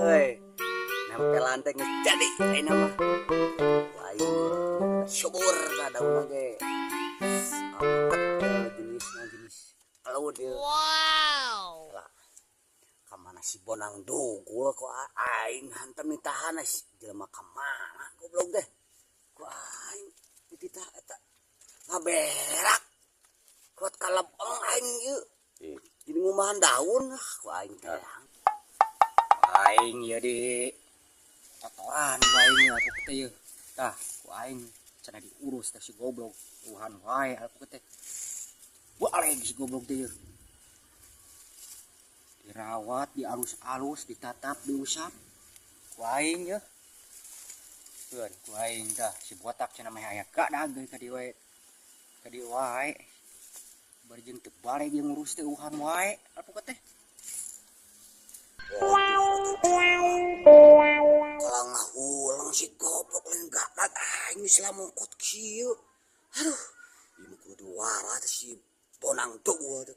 Euy. Nempelan teh geus jadi ayeuna mah. Ku aing subur tah daunna ge. Alpukat jenisna jenis alud ieu. Wow. Lah, kamana si Bonang dugul ku aing hantam ditahan si jelema kamana goblok teh. Ku aing dititah eta ngaberak. Kuat kalebeng aing ieu. Jadi ngumahan daun ah ku aing teh. Aing ieu di kotoran ku aing ieu alpukat teh ieu. Tah, ku aing cenah diurus teh si goblok. Tuhan wae alpukat teh. Balik si goblok teh ieu. Dirawat, dialus-alus, ditatap, diusap. Ku aing ya. Keun ku aing tah si botak cenah mah aya gadag deui ka dieu wae. Ka dieu wae. Bari jeung teu baleg jeung ngurus teh uhan wae alpukat teh. Kalau ngahulang si goblok lain gadag aing geus lamongkot kieu. Aduh, ieu mah kudu diwara teh si Bonang dugul teh.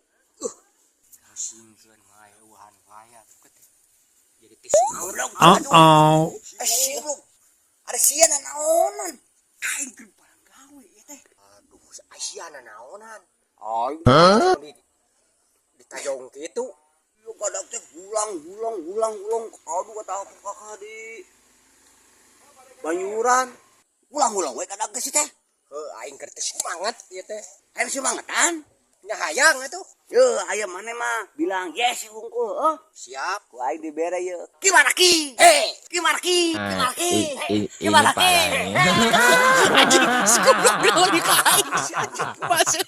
Kasingkeun wae uhan wae alpukat teh. Jadi teh goblok. Uh-oh. Eh, si goblok. Ada sia naonan. Aing keur barang gawe ieu teh. Aduh, sia naonan. Aing Di ditajong kitu. ieu gadag teh hulang hulang hulang hulang. Aduh, kata aku kakak di Banyuran. Ulang-ulang we gadag teh si teh. Heuh, aing keur teh semangat ieu teh. Aing semangetan. Nya hayang atuh. Ye, aya mana mah bilang yes hungkul, oh. Siap. Ku aing dibere ye. Ki mana ki? Hei, Ki mana ki? Ki Nah, mana ki? ini mana ki? parah nih. Anjing, si goblok bilang lagi ka aing si anjing masuk.